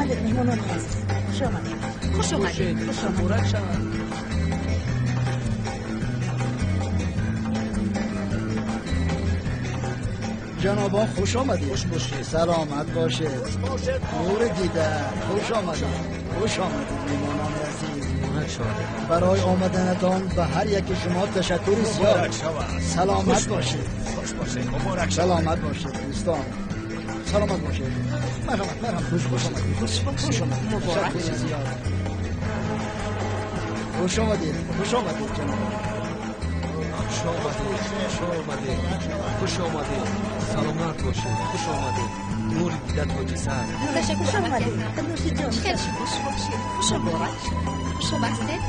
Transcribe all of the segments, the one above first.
омадед меҳмонони азиз. Хуш омадед. Хуш омадед. Муборак шавад. Ҷанобон хуш омадед. Хуш бошед. Саломат бошед. Хуш бошед. Нури дида. Хуш омадед. Хуш омадед меҳмонони азиз. Муборак шавад. Барои омаданатон ба ҳар яки шумо ташаккури зиёд. Муборак шавад. Саломат бошед. Хуш бошед. Муборак шавад. Саломат бошед дӯстон. Саломат бошед. Марҳамат, марҳамат. Хуш бошед. Хуш Хуш омадед. Муборак Ташаккури зиёд. Хуш омадед. Хуш омадед ҷаноб. Хуш омадед. Хуш омадед. Хуш омадед. Саломат бошед. Хуш омадед. Нури дида тоҷи сар. Ташаккур. Хуш омадед. Нӯшиҷон. Хеле хуш бошед. Хуш муборак. Хуш омадед.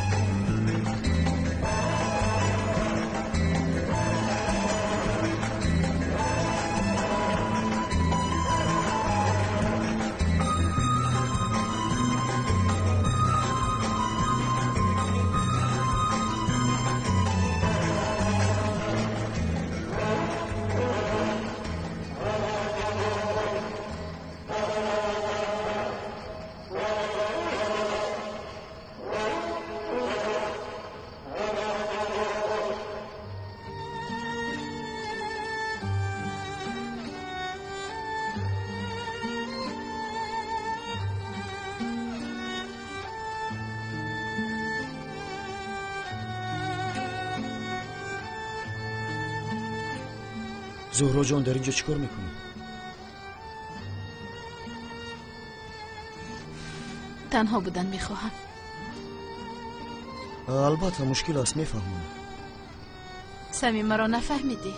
Зуҳро ҷон, дар инҷо чӣ кор мекунӣ? Танҳо будан мехоҳам. Албатта мушкил аст, мефаҳмам. Самим, маро нафаҳмидӣ.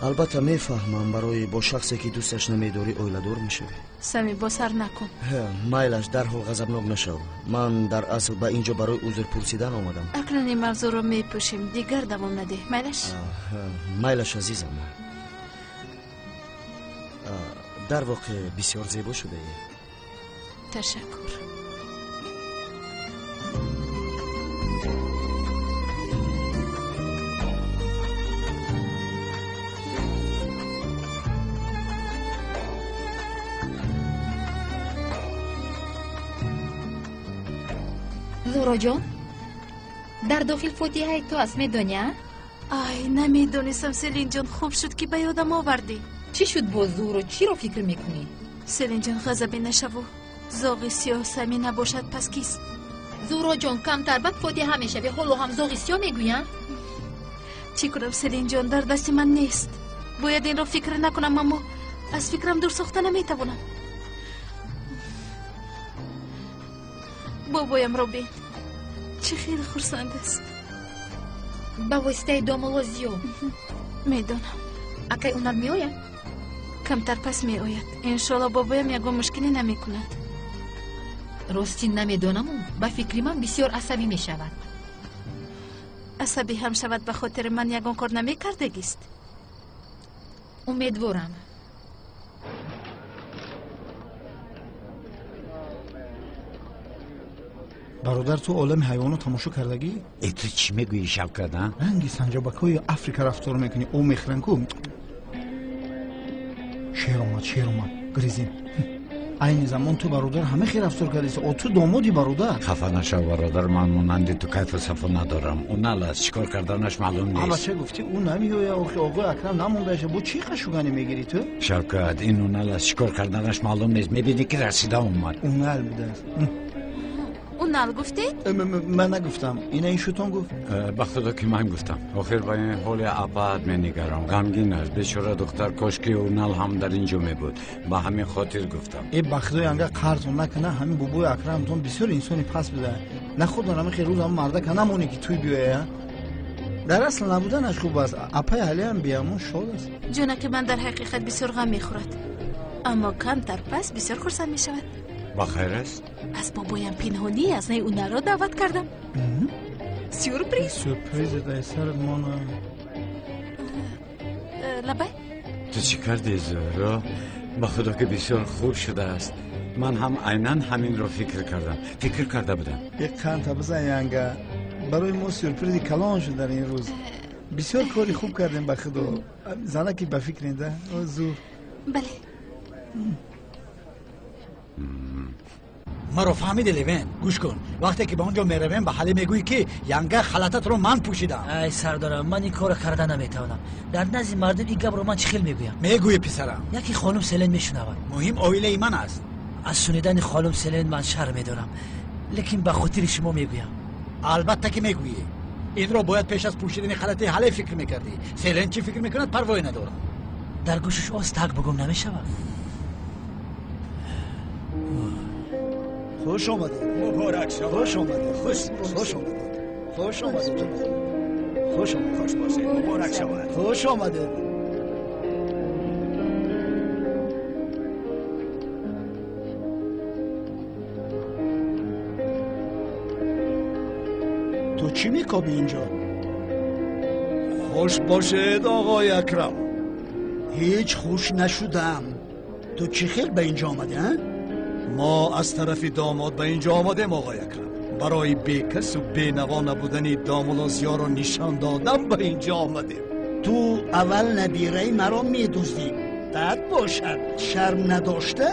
Албатта мефаҳмам, барои бо шахсе ки дӯсташ намедорӣ оиладор мешавӣ. Самим, бо сар накун. Майлаш, дарҳол ғазабнок нашав. Ман дар асл ба инҷо барои узр пурсидан омадам. Акнун ин мавзӯъро мепӯшем, дигар давом надеҳ. Майлаш? Майлаш, азизам. Дар воқеъ бисёр зебо шудаӣ. Ташаккур. Зуҳроҷон, дар дохил фотиҳаи ту аст, медонӣ, а? Ай, намедонистам, Селинҷон, хуб шуд ки ба ёдам овардӣ. Чӣ шуд боз, Зуҳро? Чиро фикр мекунӣ? Селинҷон, ғазабӣ нашаву. Зоғи сиёҳ Самӣ набошад, пас кист? Зуҳроҷон, камтар баъд фотиҳа мешавӣ, ҳоло ҳам зоғи сиёҳ мегӯянд? Чӣ кунам, Селинҷон, дар дасти ман нест. Бояд инро фикр накунам, аммо аз фикрам дур сохта наметавонам. Бобоямро бин, чӣ хеле хурсанд аст. Ба воситаи домулло Зиё. Медонам. Акай унар меояд? Камтар пас меояд. Иншоалло бобоям ягон мушкиле намекунад. Рости намедонаму, ба фикри ман бисёр асабӣ мешавад. Асабӣ ҳам шавад, ба хотири ман ягон кор намекардагист. Умедворам. Бародар, ту олами ҳайвонот тамошо кардагӣ? Э, ту чӣ мегӯӣ, Шавкат, а? Ранги санҷобакҳои Африка рафтор мекунӣ, об мехӯранд ку. Шер омад, шер омад, гризин. Айни замон ту бародар ҳама хел рафтор кардӣ. О, ту домоди бародар. Хафа нашав бародар, ман монанди ту кайфу сафо надорам. Ӯ нал аст, чӣ кор карданаш маълум нест. Ама ча гуфтӣ, ӯ намеояд, охи оғои Акрам намондаша. Бо чӣ қашугане мегирӣ ту? Шавкат, ин ӯ нал аст, чӣ кор карданаш маълум нест. Мебинӣ ки расида омад. Ӯ нал будааст. Ӯ нал гуфтед? Ман нагуфтам. Ина ин шутон гуфт. Ба худо ки ман гуфтам. Охир ба ин ҳоли абад менигарам. Ғамгин аст. Бечора духтар, кошки ӯ нал ҳам дар ин ҷо мебуд. Ба ҳамин хотир гуфтам. Э, ба худои анга қарзон накуна, ҳамин бобои Акрамтон бисёр инсони паст буда. На худо ҳамин хел рӯз ҳам мардака намонӣ ки туй биёя. Дар асл набуданаш хуб аст. Апаи Ҳалиам биямон шод аст. Ҷонаки ман дар ҳақиқат бисёр ғам мехӯрад. Аммо камтар пас бисёр хурсанд мешавад. Ба хайр аст? Аз бобоям пинҳонӣ аз наи унаро даъват кардам. Сюрприз. Сюрприз дар сарат мона. Лабай? Ту чӣ кардӣ, Зуҳро? Ба худо ки бисёр хуб шудааст. Ман ҳам айнан ҳаминро фикр кардам. Фикр карда будам. Як қанта бизан янга. Барои мо сюрпризи калон шуд дар ин рӯз. Бисёр кори хуб кардем ба худо. Занаки ба фикринда. Зур. Бале. Маро фаҳмиди, Левен? Гӯш кун, вақте ки ба он ҷо меравем, ба Ҳале мегӯӣ, ки янга халататро ман пӯшидам. Ай сардорам, ман ин корро карда наметавонам. Дар назди мардум ин гапро ман чӣ хел мегӯям? Мегӯӣ, писарам. Яке хонум Селен мешунавад. Муҳим оилаи ман аст. Аз шунидани хонум Селен ман шарм медорам, лекин ба хотири шумо мегӯям. Албатта ки мегӯӣ. Инро бояд пеш аз пӯшидани халати Ҳале фикр мекардӣ. Селен чӣ фикр мекунад, парвое надорам. Дар гӯшаш оз так бугум намешавад. Хуш омадед. Муборак шавад. Хуш омадед. Хуш Хуш омадед. Хуш омадед. Хуш омадед. Хуш бошед. Муборак шавад. Хуш омадед. Ту чӣ мекобӣ инҷо? Хуш бошед, оғои Акрам. Ҳеҷ хуш нашудам. Ту чӣ хел ба инҷо омадӣ, а? Мо аз тарафи домод ба инҷо омадем, оғои Акрам. Барои бекасу бенаво набудани домулло Зиёро нишон додан ба инҷо омадем. Ту аввал набираи маро медуздӣ, баъд бошад шарм надошта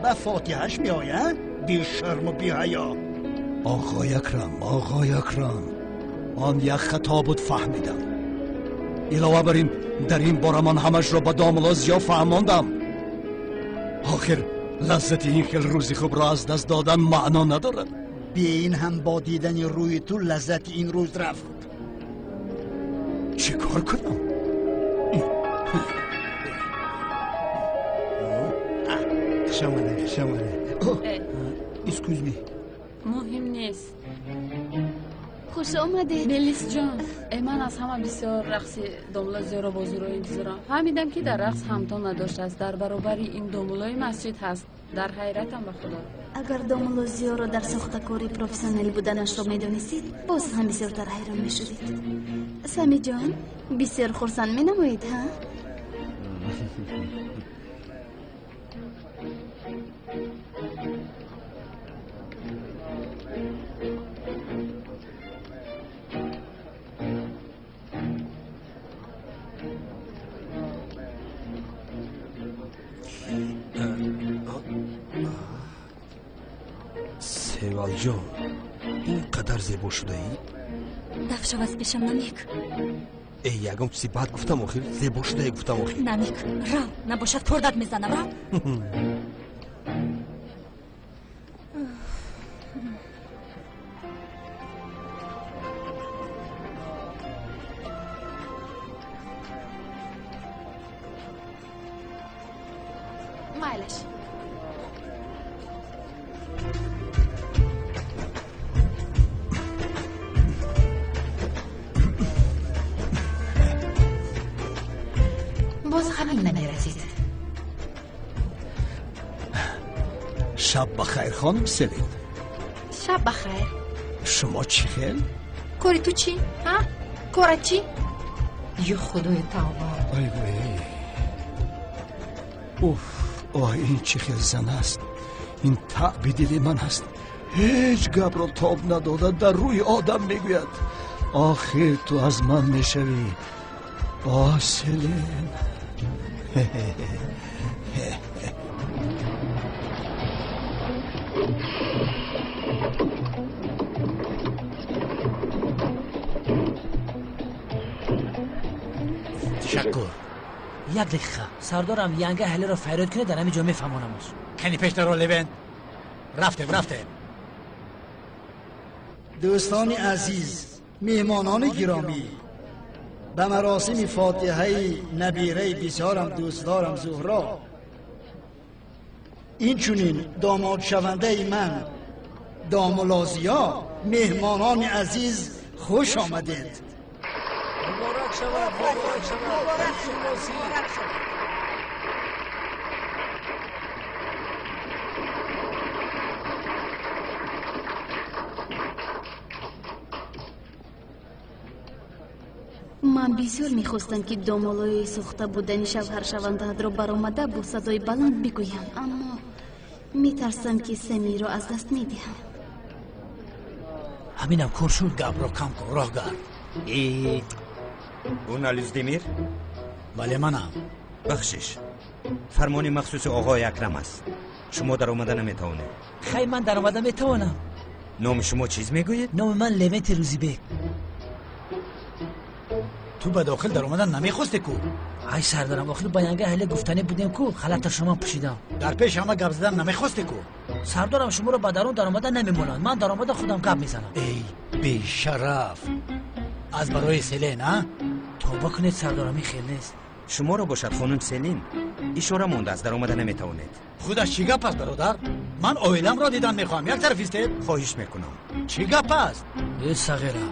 ба фотиҳаш меояд, бешарму беҳаё. Оғои Акрам, оғои Акрам, он як хато буд, фаҳмидам. Илова бар ин, дар ин бора ман ҳамашро ба домулло Зиё фаҳмондам. Охир лаззати ин хел рӯзи хубро аз даст додан маъно надорад. Бе ин ҳам бо дидани рӯи ту лаззати ин рӯз рафт. Чӣ кор кунам? Хуш омадед, хуш омадед. Excuse me. Муҳим нест. Хуш омадед. Мелисҷон, ман аз ҳама бисёр рақси домулло Зиёро бо зӯро интизорам. Фаҳмидам, ки дар рақс ҳамто надоштааст. Дар баробари ин домуллои масҷид ҳаст. Дар ҳайратам, ба худо. Агар домулло Зиёро дар сохтакори профессионал буданашро медонистед, боз ҳам бисёртар ҳайрон мешудед. Самиҷон, бисёр хурсанд менамоед, ҳа? Севалҷон, ин қадар зебо шудаӣ? Даф шав аз пешам, Намик. Э, ягон чизи бад гуфтам охир? Зебо шудаӣ гуфтам охир. Намик, рав, набошад кордат мезанам, рав. Майлаш. Боз ҳамин намерасид. Шаб ба хайр, хонум Селин. Шаб ба хайр. Шумо чӣ хел? Кори ту чӣ? Ҳа? Корат чӣ? Ё худои тавба. Ай вой. Уф, оҳ, ин чӣ хел зан аст? Ин таъби дили ман аст. Ҳеҷ гапро тоб надода дар рӯи одам мегӯяд. Охир ту аз ман мешавӣ. Оҳ, Селин. Ташаккур. Як дақиқа, сардорам, янга Ҳалиро фарёд кунед, дар ҳамин ҷо мефаҳмонамоз. Кани пештаро, Левен. Рафтем, рафтем. Дӯстони азиз, меҳмонони гиромӣ, ба маросими фотиҳаи набираи бисёрам дӯстдорам Зуҳро, инчунин домодшавандаи ман домулло Зиё, меҳмонони азиз, хуш омадед. Муборак шавад, муборак шавад. Муборак шавад. Ман бисёр мехостам, ки домолои сохта будани шавҳаршавандаатро баромада бо садои баланд бигӯям, аммо метарсам, ки Самиро аз даст медиҳам. Ҳаминам кор шуд. Гапро кам кун, роҳ гард. Унал Өздемир? Бале, манам. Бахшиш, фармони махсуси оғои Акрам аст. Шумо даромада наметавонед. Хай, ман даромада метавонам. Номи шумо чиз мегӯед? Номи ман Левенти Рӯзибек. Ту ба дохил даромадан намехосте ку? Ай сардарам, охир ба янга ҳале гуфтанӣ будем ку, халата шумо пӯшидам. Дар пеш ҳама гап задан намехосте ку? Сардорам, шуморо ба дарун даромада намемонанд. Ман даромада худам гап мезанам. Эй бешараф, аз барои Селен, а? Тавба кунед сардорам, ин хел нест. Шуморо бошад хонум Селин ишора мондааст, даромада наметавонед. Худаш чӣ гап аст, бародар? Ман оиламро дидан мехоҳам. Як тараф истед. Хоҳиш мекунам. Чӣ гап аст? Э сағира.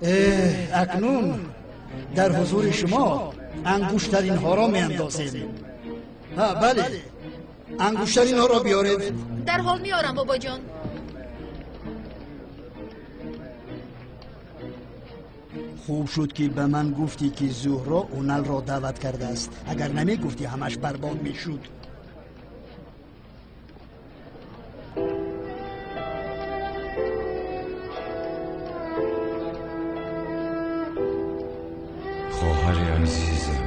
Э, акнун дар ҳузури шумо ангуштаринҳоро меандозем. Ҳа, бале, ангуштаринҳоро биёред. Дарҳол меорам, бобоҷон. Хуб шуд, ки ба ман гуфтӣ, ки Зуҳро Уналро даъват кардааст. Агар намегуфтӣ, ҳамаш барбод мешуд. Хоҳари азизам,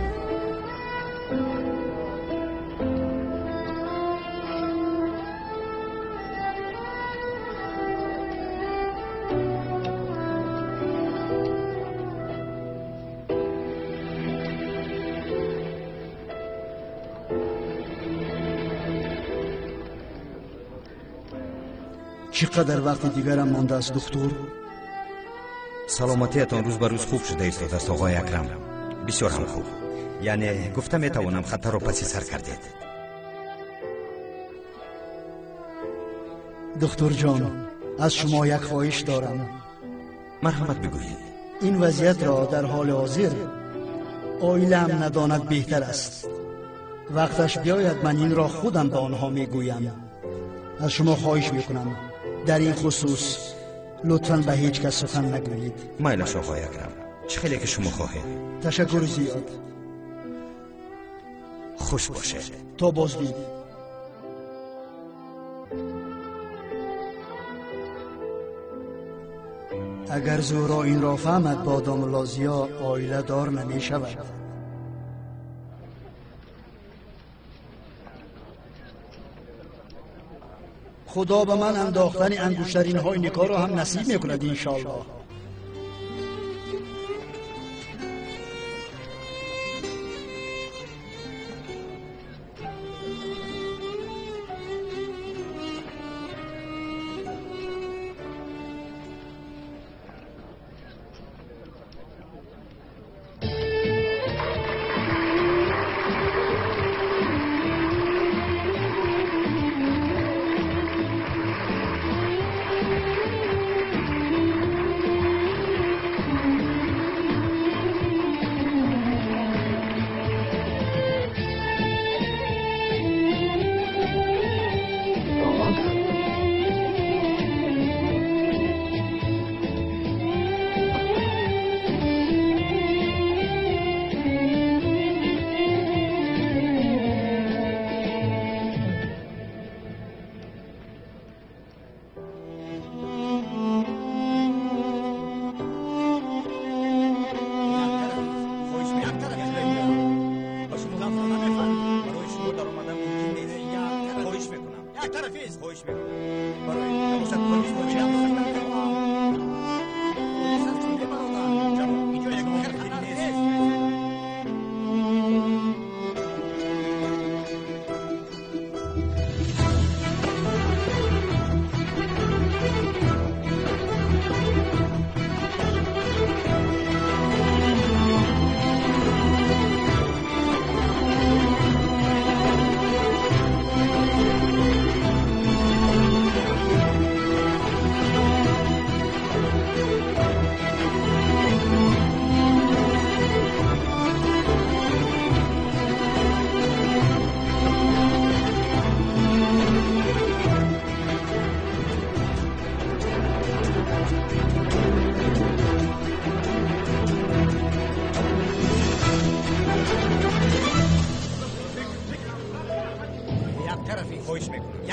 Чӣ қадар вақти дигарам мондааст, духтур? Саломатиятон рӯз ба рӯз хуб шуда истодааст, оғои Акрам. Бисёр ҳам хуб. Яъне гуфта метавонам, хатарро паси сар кардед. Духтурҷон, аз шумо як хоҳиш дорам. Марҳамат, бигӯед. Ин вазъиятро дар ҳоли ҳозир оилаам надонад беҳтар аст. Вақташ биёяд, ман инро худам ба онҳо мегӯям. Аз шумо хоҳиш мекунам, дар ин хусус лутфан ба ҳеҷ кас сухан нагӯед. Майлаш, оғои Акрам, чӣ хеле ки шумо хоҳед. Ташаккури зиёд. Хуш бошед. То боздид. Агар Зуҳро инро фаҳмад, бо домулло Зиё оиладор намешавад. Худо ба ман андохтани ангуштаринҳои никоҳро ҳам насиб мекунад, иншоаллоҳ.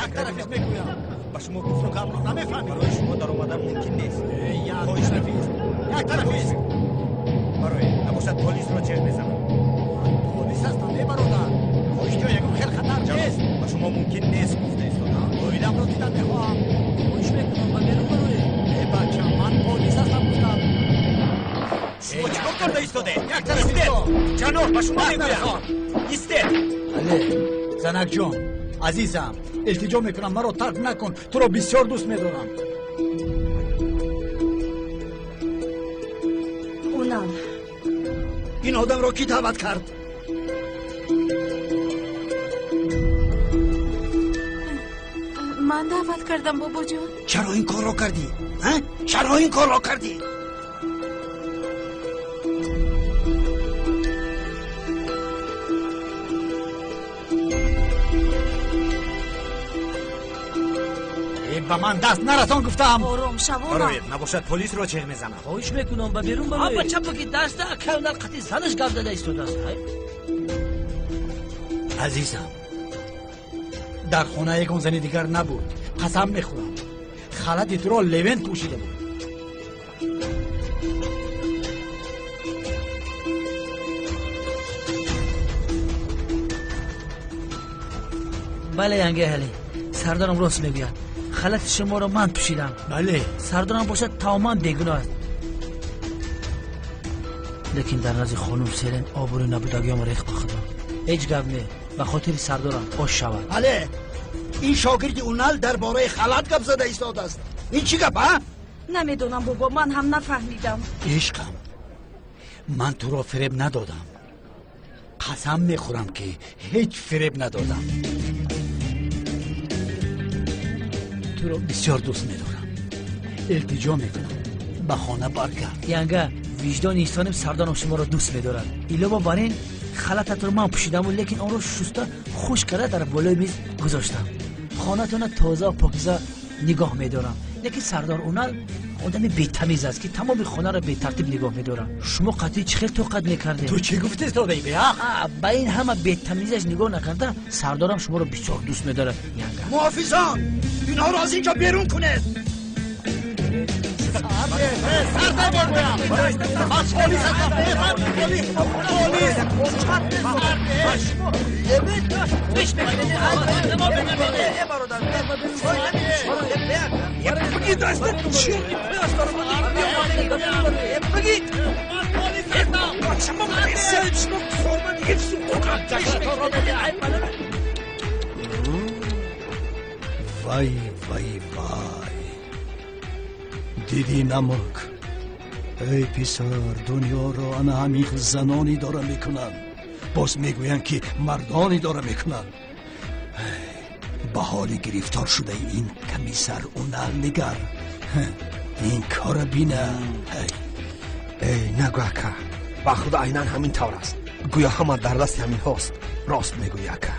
Як тарафист мегӯям. Ба шумо гуфтам, гапро намефаҳмед. Барои шумо даромадан мумкин нест. Як тарафист, як тарафист. Барои набошад, полисро ҷеғ мезанам. Полис ҳастам, е бародар. Хоҳишҷо ягон хел хатар нест. Ба шумо мумкин нест. дидан мехоҳам. Хоҳиш мекунам, ба берун бароед. Э бача, ман полис ҳастам гуфтам. Шумо чӣ кор карда истодед? Як тараф истед! Ҷаноб, ба шумо мегӯям. Истед! Бале, занакҷон, азизам, илтиҷо мекунам, маро тарк накун. Туро бисёр дӯст медорам. Унал, ин одамро кӣ даъват кард? Ман даъват кардам, бобоҷон. Чаро ин корро кардӣ? Чаро ин корро кардӣ? Ба ман даст нарасон гуфтам. Ором шав, Унал. Бароед, набошад полисро чеғ мезанам. Хоҳиш мекунам, ба берун бароед. Бача ки даста акай Унал қати занаш гап зада истодааст. Азизам, дар хона ягон зани дигар набуд. Қасам мехӯрам, халати туро Левент пӯшида буд. Бале, янга ҳалӣ, сардарам рост мегӯяд. Халати шуморо ман пӯшидам. Бале. Сардарам бошад тамоман бегуноҳ аст. Лекин дар назди хонум Селен обрӯи набудагиам рехт ба худо. Ҳеҷ гап не, ба хотири сардорам ош шавад. Бале, ин шогирди Унал дар бораи халат гап зада истодааст. Ин чӣ гап, а? Намедонам, бобо, ман ҳам нафаҳмидам. Ишқам, ман туро фиреб надодам. Қасам мехӯрам, ки ҳеҷ фиреб надодам. Туро бисёр дӯст медорам. Илтиҷо мекунам, ба хона баргард. Янга, виҷдони инсоним сардорам шуморо дӯст медорад. Илова бар ин, халататро ман пӯшидаму, лекин онро шуста хушк карда дар болои миз гузоштам. Хонатонро тоза покиза нигоҳ медорам. Лекин сардор Унал одами бетамиз аст, ки тамоми хонаро бетартиб нигоҳ медорад. Шумо қатъи чӣ хел тоқат мекардед? Ту чӣ гуфти, истодаи беақл? Ба ин ҳама бетамизаш нигоҳ накарда, сардорам шуморо бисёр дӯст медорад. Янга. Муҳофизон, инҳоро аз инҷо берун кунед. Сардар мегӯям, ман полис ҳастам. Полис, полис. Вай, вай, вай, дидӣ намак? Эй писар, дунёро ана ҳамин хел занон идора мекунанд. Боз мегӯянд, ки мардон идора мекунанд. Ба ҳоли гирифтор шудаи ин комиссар Унал нигар. Ин кора бина. Эй, нагӯ ака, ба худо айнан ҳамин тавр аст. Гӯё ҳама дар дасти ҳаминҳост. Рост мегӯӣ, ака.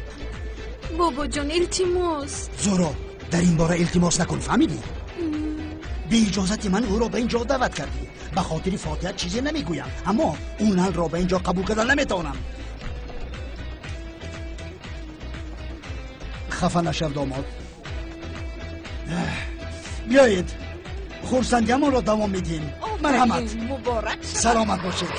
Бобоҷон, илтимос. Зуро, дар ин бора илтимос накун, фаҳмидӣ? Бе иҷозати ман ӯро ба ин ҷо даъват кардӣ. Ба хотири фотиҳа чизе намегӯям, аммо Уналро ба ин ҷо қабул карда наметавонам. Хафа нашав, домод. Биёед, хурсандиамонро давом медиҳем. Марҳамат. Муборак шавад. Саломат бошед.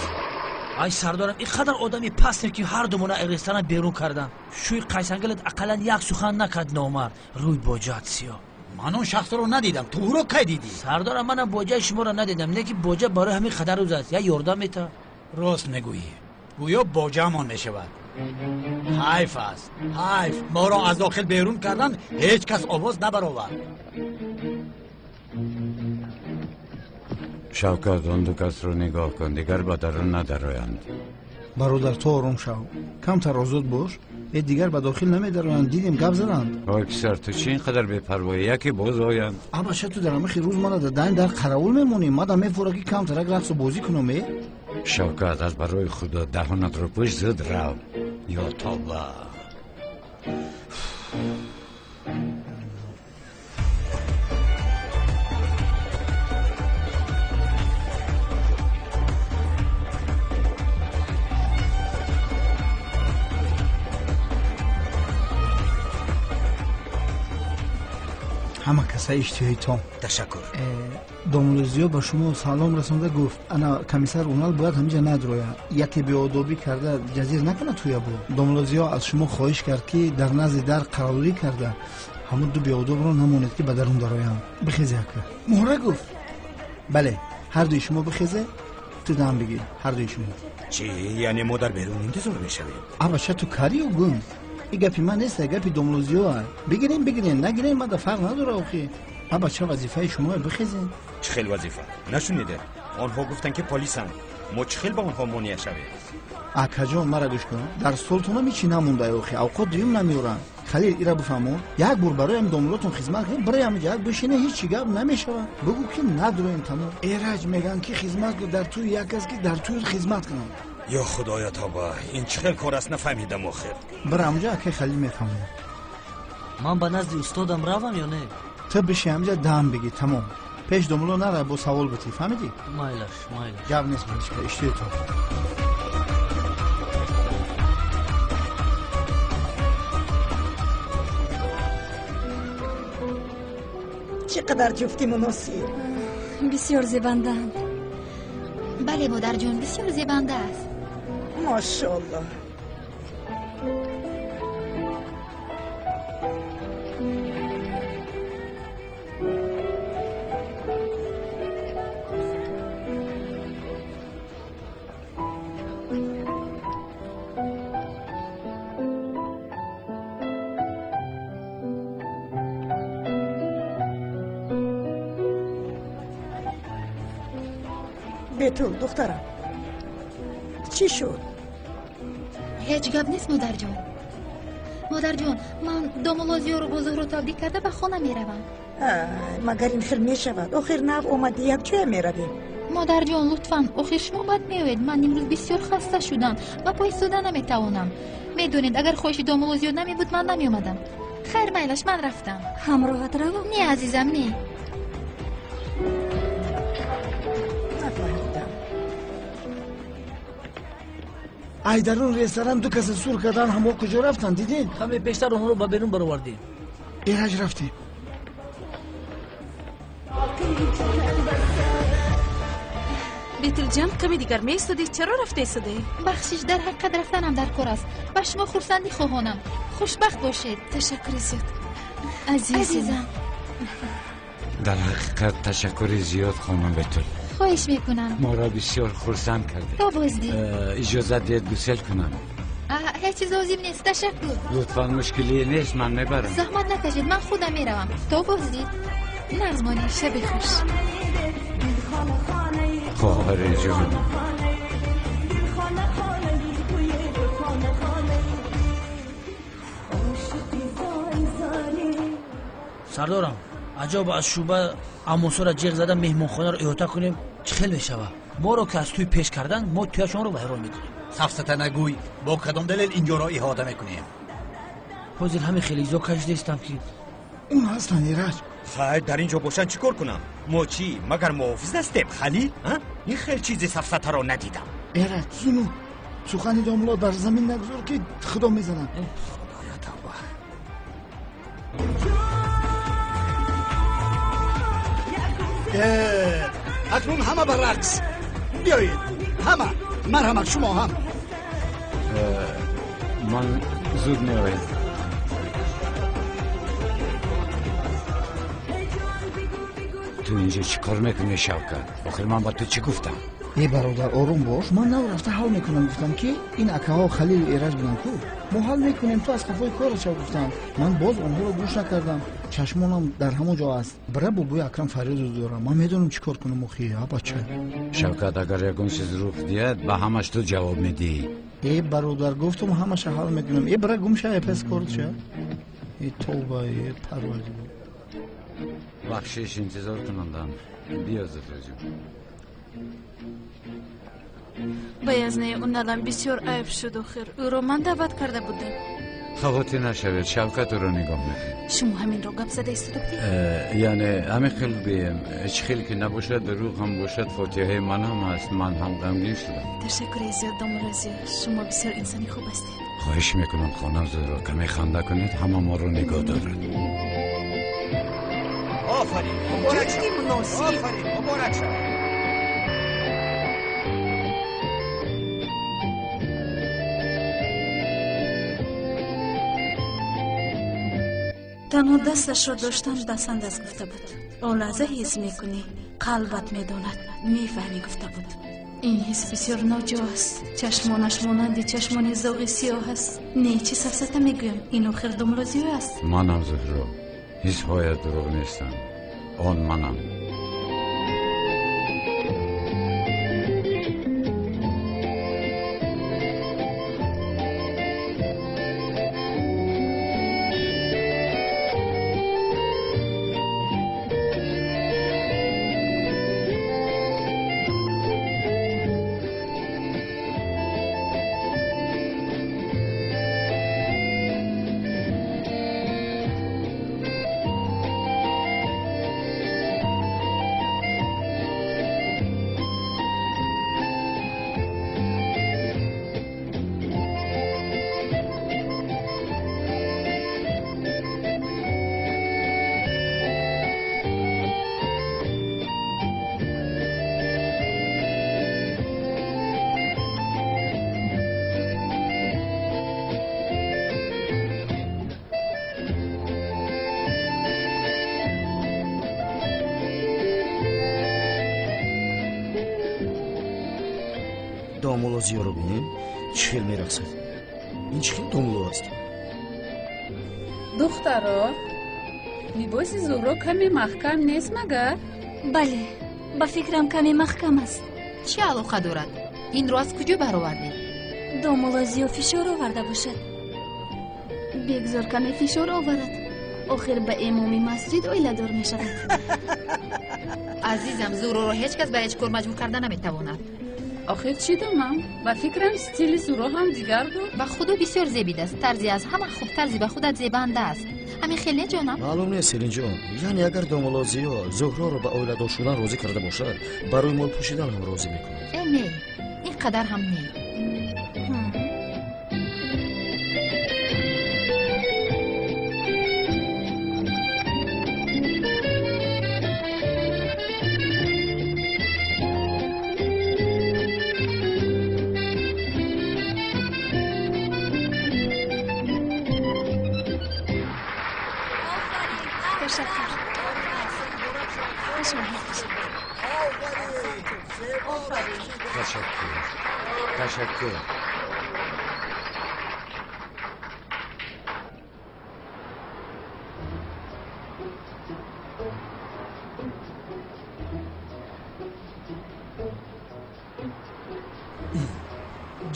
Ай сардорам, ин қадар одами пастем, ки ҳар думона ресторан берун кардам. Шӯи қайсангалат ақаллан як сухан накард номард. Рӯй боҷаат сиёҳ. Ман он шахсро надидам. Ту ӯро кай дидӣ? Сардорам, манам боҷаи шуморо надидам, лекин боҷа барои ҳамин қадар рӯз аст. Як ёрдам мета. Рост мегӯӣ. Гӯё боҷаамон мешавад. Ҳайф аст, ҳайф. Моро аз дохил берун кардан, ҳеҷ кас овоз набаровард. Шавкат, он ду касро нигоҳ кун, дигар ба дарун надароянд. Бародар, ту ором шав, камтар озод бош. Э, дигар ба дохил намедароянд, дидем, гап заданд. Ой писар, ту чӣ ин қадар бепарвоӣ? Яке боз оянд. Абаша, ту дар ҳамахи рӯз мана дар даин дар қаравул мемонӣ. Мада мефора, ки камтарак рақсу бозӣ кунам, э. Шавкат, аз барои худо даҳонатро пӯш, зуд рав. Ё тавба. Ҳама каса иштиҳои том. Ташаккур. Домулло Зиё ба шумо салом расонда гуфт, ана комиссар Унал бояд ҳамиҷа надрояд, яке беодобӣ карда ҷазир накунад туя бо. Домулло Зиё аз шумо хоҳиш кард, ки дар назди дар қарорӣ карда Ҳамун ду беодобро намонед ки ба дарун дароянд. Бихезе ака. Муҳра гуфт. Бале, ҳар дуи шумо бихезе, ту дам бигир, ҳар дуи шумо. Чӣ, яъне мо дар берун интизор мешавем? Абаша, ту карию гум. И гапи ман нест, гапи домлозиёа. Бигирем, бигирем, нагирем, мада фарқ надора охи. Абача, вазифаи шумоя, бихезем. Чӣ хел вазифа? Нашунидед? Онҳо гуфтанд ки полисанд. Мо чӣ хел ба онҳо монеа шавем? Акаҷон, мара гӯш кун. Дар столтонам ҳечи намонда охи. Авқот дуюм намеоранд. Халил, ира бифаҳмо. Як бор бароям домлотон хизмат кунем, бароям як бишине, ҳечи гап намешавад. Бигӯ ки надроем, тамом. Эраҷ, мегӯянд ки хизмат кун дар тӯи як кас, ки дар тӯи хизмат кунанд. Ё худоё, тоба, ин чӣ хел кор аст, нафаҳмидам охир. Бира ҳамҷа, акай Халил мефаҳмонад. Ман ба назди устодам равам ё не? Ту биши ҳамҷа, дам бигир, тамом. Пеш домло нара, бо савол битӣ, фаҳмидӣ? Майлаш, майлаш. Гап нест, малишка, иштиё то. Чӣ қадар ҷуфти муносиб! Бисёр зебандаанд. Бале, модарҷон, бисёр зебанда аст. Мошоалло. Бетул, духтарам, чӣ шуд? Ҳеҷ гап нест, модарҷон. Модарҷон, ман домулло Зиёро бо Зуҳро табрик карда ба хона меравам. Магар ин хел мешавад? Охир нав омадӣ, якҷоя меравем. Модарҷон, лутфан, охир шумо бад меоед. Ман имрӯз бисёр хаста шудам ва по истода наметавонам. Медонед, агар хоҳиши домулло Зиёд намебуд, ман намеомадам. Хайр, майлаш, ман рафтам. Ҳамроҳат равам? Не, азизам, не. Нафаҳмидам. Ай, дарун ресторан ду каса сур кардан, ҳамо куҷо рафтанд, дидед? Каме пештар онҳоро ба берун баровардем. Эраҷ, рафтем. Бетулҷон, каме дигар меистодӣ, чаро рафта истодӣ? Бахшиш, дар ҳақиқат рафтанам дар кор аст. Ба шумо хурсандӣ хоҳонам. Хушбахт бошед. Ташаккури зиёд, азизам. Дар ҳақиқат ташаккури зиёд, хонум Бетул. Хоҳиш мекунам. Моро бисёр хурсанд кардед. То боздид. Иҷозат диҳед гусел кунам. Ҳеҷ чиз лозим нест, ташаккур. Лутфан, мушкилие нест, ман мебарам. Заҳмат накашед, ман худам меравам. То боздид. Нағз монед. Шаби хуш. Хоҳари ҷон. Сардорам, аҷоб, аз шӯъба амусоро ҷеғ зада меҳмонхонаро иҳота кунем, чӣ хел мешавад? Моро ки аз тӯй пеш карданд, мо тӯяшонро вайрон мекунем. Сафсата нагӯй, бо кадом далел инҷоро иҳота мекунем? Ҳозир ҳамин хеле изо кашидаистам ки. Он ҳастанд, Эраҷ. Хайр, дар ин ҷо бошанд, чӣ кор кунам? Мо чӣ, магар муҳофиз ҳастем, Халил? Ин хел чизи сафсатаро надидам. Эраҷ, зуну сухани домло дар замин нагузор, ки худо мезанад. Худоё, тавба. Акнун ҳама ба рақс биёед, ҳама, марҳамат, шумо ҳам. Ман зуд меоям. Ту инҷо чӣ кор мекунӣ, Шавкат? Охир ман ба ту чӣ гуфтам? Э, бародар, ором бош, ман нав рафта ҳал мекунам. Гуфтам, ки ин акаҳо Халилу Эраҷ буданд ку, мо ҳал мекунем, ту аз қафои кора шав, гуфтам. Ман боз онҳоро гӯш накардам, чашмонам дар ҳамон ҷо аст. Бира, бобои Акрам фарёду дорам, ман медонам чӣ кор кунам охи, а бача. Шавкат, агар ягон чиз рух диҳад, ба ҳамаш ту ҷавоб медиҳӣ. Э, бародар, гуфтум, ҳамаша ҳал мекунам. Э, бира, гум ша, пас корт ша. Э, тавба, э, парвардигор. Бахшиш, интизор кунандам. Биё, Зуҳроҷон. Ба язнаи уналам бисёр айб шуд, охир ӯро ман даъват карда будам. Хавотир нашавед, Шавкат ӯро нигоҳ мекунад. Шумо ҳаминро гап зада истода будед? Яъне ҳамин хел бием, чӣ хел ки набошад, дурӯғ ҳам бошад, фотиҳаи ман ҳам аст, ман ҳам ғамгин шудам. Ташаккури зиёд, домулло Зиё, шумо бисёр инсони хуб ҳастед. Хоҳиш мекунам, хонум Зуҳро, каме ханда кунед, ҳама моро нигоҳ дорад. Офарин, муборак Ҷуфти шавад. муносиб. Офарин, муборак шавад. Танҳо дасташро доштан басанд аст гуфта буд. Он лаҳза ҳис мекунӣ, қалбат медонад, мефаҳмӣ гуфта буд. Ин ҳис бисёр ноҷо аст. Чашмонаш монанди чашмони зоғи сиёҳ аст. Не, чӣ сафсата мегӯям, ин охир домулло Зиё аст. Манам Зуҳро, ҳисҳоят дурӯғ нестанд. Он манам. Домулло Зиёро бинем, чӣ хел мерақсад. Ин чӣ хел домулло аст? Духтаро, либоси Зуҳро каме маҳкам нест магар? Бале, ба фикрам каме маҳкам аст. Чӣ алоқа дорад? Инро аз куҷо баровардед? Домулло Зиё фишор оварда бошад. Бегзор каме фишор оварад. Охир ба имоми масҷид оиладор мешавад. Азизам, Зуҳроро ҳеҷ кас ба ҳеҷ кор маҷбур карда наметавонад. Охир чӣ донам? Ба фикрам стили Зуҳро ҳам дигар буд. Ба худо бисёр зебид аст. Тарзи аз ҳама хуб тарзи ба худат зебанда аст. Ҳамин хел не, ҷонам? Маълум нест, Селинҷон. Яъне агар домулло Зиё Зуҳроро ба оиладор шудан розӣ карда бошад, барои мол пӯшидан ҳам розӣ мекунад. Э, не, ин қадар ҳам не. Ташаккур.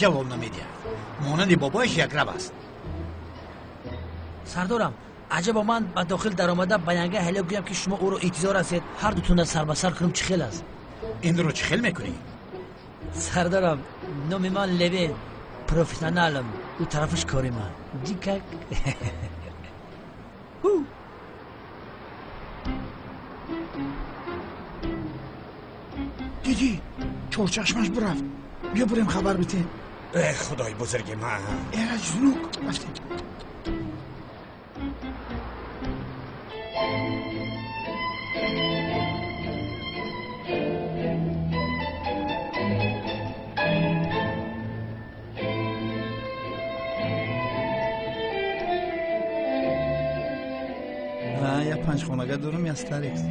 Ҷавоб намедиҳад. Монанди бобояш якрав аст. Сардорам, аҷабо ман ба дохил даромада ба янга ҳеле гӯям ки шумо ӯро интизор ҳастед, ҳар дутона сар ба сар кунем чӣ хел аст? Инро чӣ хел мекунӣ? Сардорам, номи ман Левен, профессионалам, ӯ тарафаш кори ман. Дикак. Дидӣ, чорчашмаш бирафт. Биё бурем хабар битем. Э, худои бузурги ман. Эраҷ зунук, рафтем. Я панҷхонага дорам, я старекс.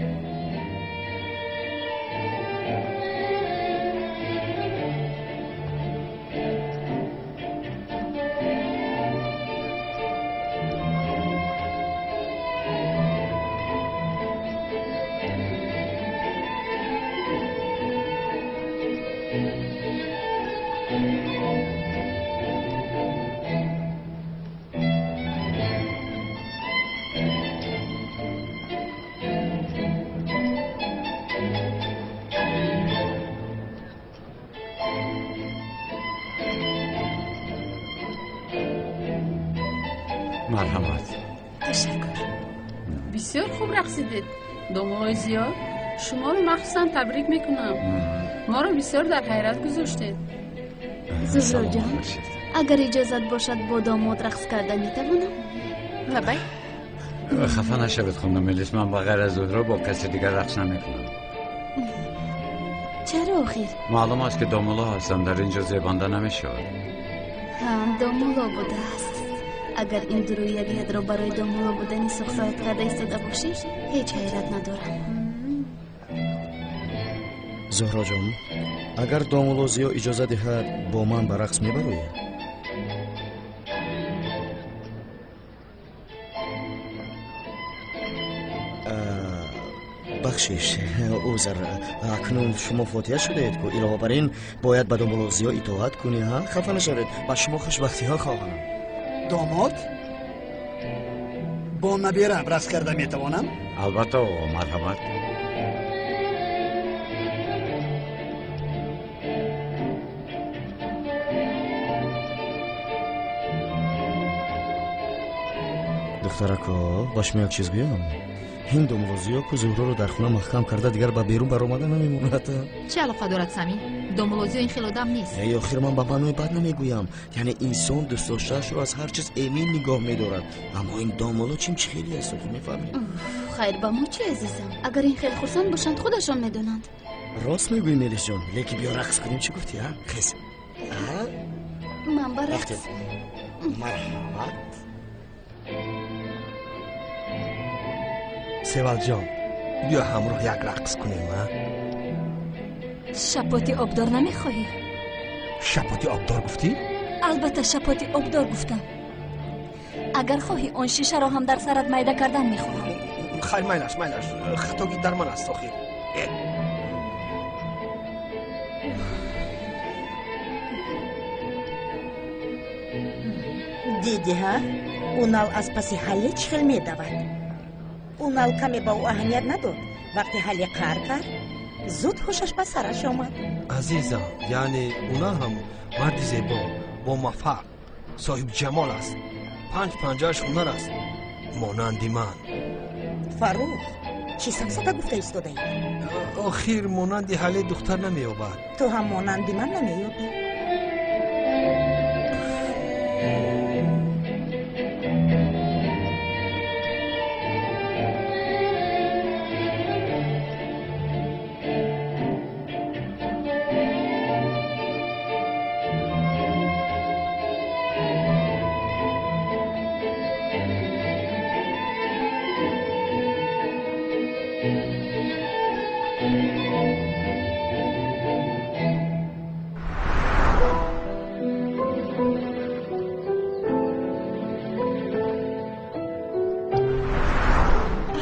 Марҳамат. Ташаккур. Бисёр хуб рақсидед, домуллои Зиё. Шуморо махсусан табрик мекунам. Моро бисёр дар ҳайрат гузоштед. Зуҳроҷон, агар иҷозат бошад бо домод рақс карда метавонам? Лабай. Хафа нашавед, хонум Мелис, ман ба ғайр аз Зуҳро бо каси дигар рақс намекунам. Чаро охир? Маълум аст ки домулло ҳастам, дар ин ҷо зебанда намешавад. Домулло будааст. Агар ин дурӯягиятро барои домулло будани сухсоят карда истода бошӣ, ҳеҷ ҳайрат надорам. Зуҳроҷон, агар домулло Зиё иҷоза диҳад, бо ман ба рақс мебароӣ? Бахшиш, узр, акнун шумо фотиҳа шудаед ку, илова бар ин бояд ба домулло Зиё итоат кунӣ, ҳа? Хафа нашавед, ба шумо хушбахтиҳо хоҳам. Домод, бо набираам рақс карда метавонам? Албатта, оғо, марҳамат. Духтарако, ба шумо як чиз гӯям? Ин домулло Зиё ку Зуҳроро дар хона маҳкам карда, дигар ба берун баромада намемонад. Чӣ алоқа дорад, Самин? Домулло Зиё ин хел одам нест. Эй, охир ман ба маънои бад намегӯям. Яъне инсон дӯстдоштаашро аз ҳар чиз эмин нигоҳ медорад. Аммо ин домулло чим чӣ хеле аст, охир мефаҳмӣ? Хайр, ба мо чӣ, азизам? Агар ин хел хурсанд бошанд, худашон медонанд. Рост мегӯӣ, Мелисҷон, лекин биё рақс кунем, чӣ гуфтӣ, а? Хез. Ман ба рақс. Марҳамат. Севалҷон, биё ҳамроҳ як рақс кунем, а? Шапоти обдор намехоҳӣ? Шапоти обдор гуфтӣ? Албатта, шапоти обдор гуфтам. Агар хоҳӣ, он шишаро ҳам дар сарат майда кардан мехоҳам. Хайр, майлаш, майлаш, хатогӣ дар ман аст охир. Дидӣ, ҳа? Унал аз паси ҳалле чӣ хел медавад. Унал каме ба ӯ аҳамият надод. Вақте ҳалле қаҳр кард, зуд ҳушаш ба сараш омад. Азизам, яъне Унал ҳам марди зебо, бомуваффақ, соҳибҷамол аст. Панҷ панҷааш ҳунар аст, монанди ман. Фаррух, чӣ сафсата гуфта истодаӣ? Охир монанди ҳалле духтар намеёбад. Ту ҳам монанди ман намеёбӣ.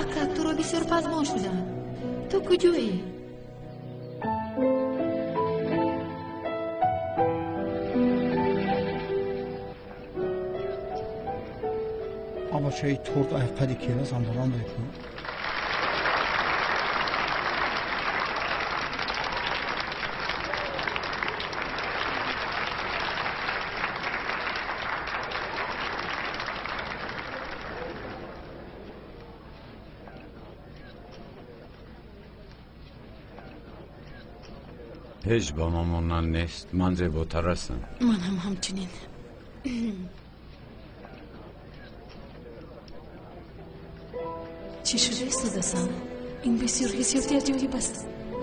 Ака, туро бисёр пазмон шудам. Ту куҷоӣ? Абачаи торт айқади келасам баланд мекунам. Ҳеҷ ба ман монанд нест. Ман зеботар ҳастам. Ман ҳам ҳамчунин. Чӣ шуда истодасам? Ин бисёр ҳиссиёти аҷоиб аст.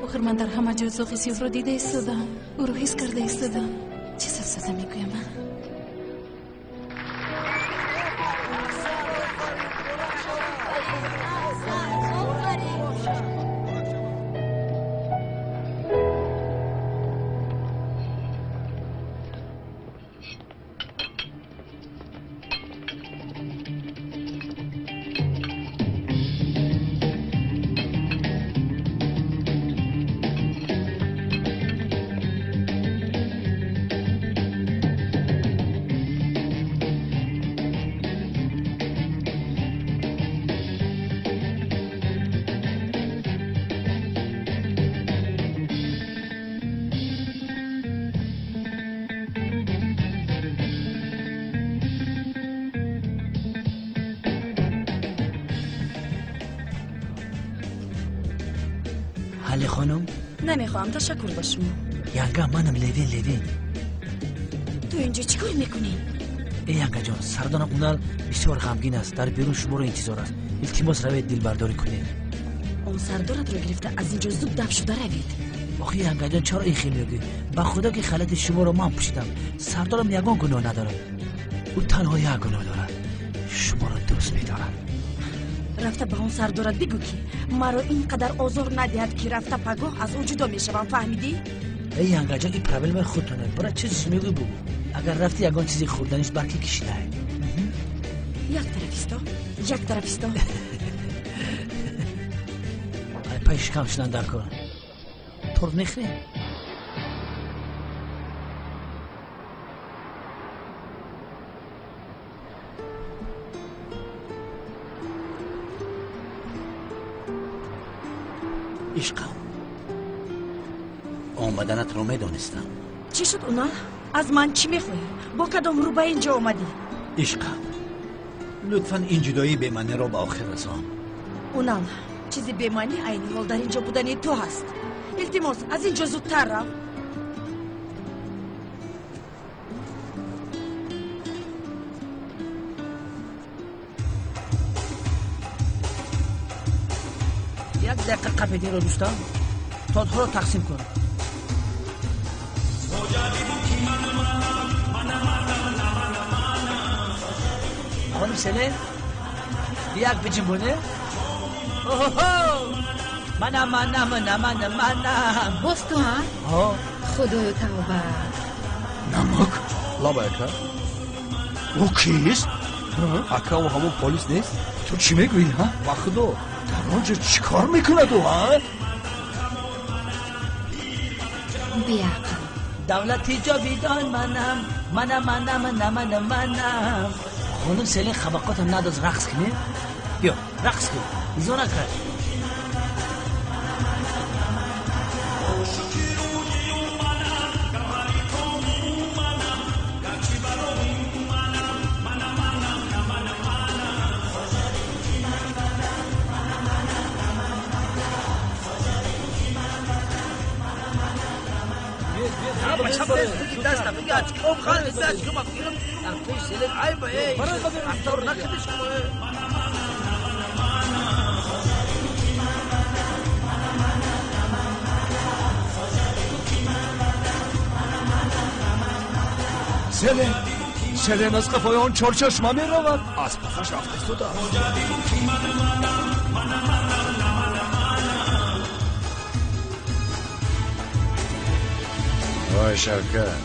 Охир ман дар ҳама ҷо зоғи сиёҳро дида истодаам, ӯро ҳис карда истодаам. Чӣ сафсата мегӯям, а? Ҳалле хонум? Намехоҳам, ташаккур ба шумо. Янга, манам Левин, Левин. Ту инҷо чӣ кор мекунӣ? Э, янгаҷон, сардонам Унал бисёр ғамгин аст. Дар берун шуморо интизор аст. Илтимос, равед, дилбардорӣ кунед. Он сардоратро гирифта аз инҷо зуд даф шуда равед. Охи янгаҷон, чаро ин хел мегӯӣ? Ба худо ки халати шуморо ман пӯшидам. Сардорам ягон гуноҳ надорад. Ӯ танҳо як гуноҳ дорад. Шуморо дӯст медорам. Рафта ба он сардорат бигӯ, ки маро ин қадар озор надиҳад, ки рафта пагоҳ аз ӯ ҷудо мешавам, фаҳмидӣ? Эй янгаҷон, ин проблемаи худтоне. Бара чиз мегӯй, бугӯ. Агар рафти ягон чизи хӯрданиш барки кишидай. Як тараф исто, як тараф исто. Ай пай шикам шудан дар кор. Торт мехӯрем? Ишқам, омаданатро медонистам. Чӣ шуд, Унал? Аз ман чӣ мехоҳӣ? Бо кадом рӯ ба ин ҷо омадӣ? Ишқам, лутфан ин ҷудоии бемаъниро ба охир расон. Унал, чизи бемаънӣ айни ҳол дар ин ҷо будани ту ҳаст. Илтимос, аз ин ҷо зудтар рав. Як дақиқа қапединро дӯстам, тортҳоро тақсим кун. Хонум Селен, як биҷунбоне. Оҳо! Манам, манам, манам, манам, манам. Боз ту, ҳа? Ҳо. Худоё, тавба. Намак? Лабай, ака. Ӯ кист? Ака, ӯ ҳамон полис нест? Ту чӣ мегӯӣ, ҳа? Ба худо. Дар он ҷо чӣ кор мекунад ӯ, ҳа? Беақл. Давлати ҷовидон манам, манам, манам, манам, манам. Хонум Селен, хабақотам надоз, рақс кунем? Биё, рақс кун. Изо накард. Селен, Селен аз қафои он чорчашма меравад. Аз пасаш рафта истодааст. Вой, Шавкат,